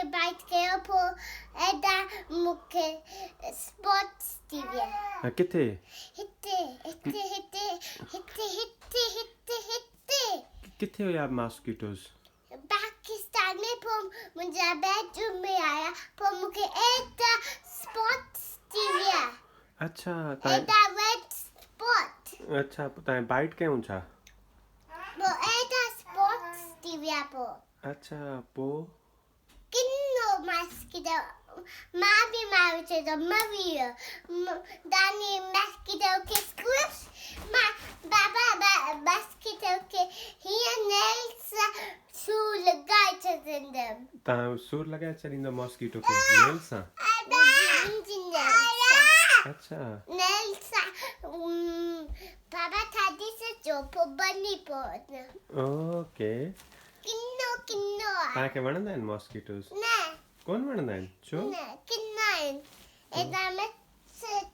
کي بائيٽ ڪيو پوءِ ايڏا مون کي اسپاٽس ٿي ويا. ها ڪٿي؟ هتي هتي هتي هتي هتي هتي هتي. ڪٿي هيا ماسڪيٽوز؟ پاڪستان ۾. پوءِ منهنجا بيڊروم ۾ آيا، پوءِ مون کي ايڏا اسپاٽس ٿي ويا. اڇا. ايڏا ريڊ اسپاٽ. اڇا، پوءِ توهان بائيٽ ڪيون ڇا؟ پوءِ ايڏا اسپاٽس ٿي ويا پوءِ. اڇا، پوءِ؟ ڪنو ماسڪيٽو مان به ماري ڇڏيو، مري ويو. داني ماسڪيٽو کي اسڪوش مان بابا ماسڪيٽو کي هيئن نيل سان سور لڳائي ڇڏيندم. توهان سور لڳائي ڇڏيندو ماسڪيٽو کي نيل سان؟ منهنجي نيل سان. اڇا. نيل سان بابا ٺاهي ڇڏجو، پوءِ بني پوءِ. اوڪي. ڪنو ڪنو آهي. توهان کي وڻندا آهن ماسڪيٽوز؟ نه. ڪونه وڻندا آهن؟ ڇو؟ نه، ڪنا آهن ايڏا مڇر.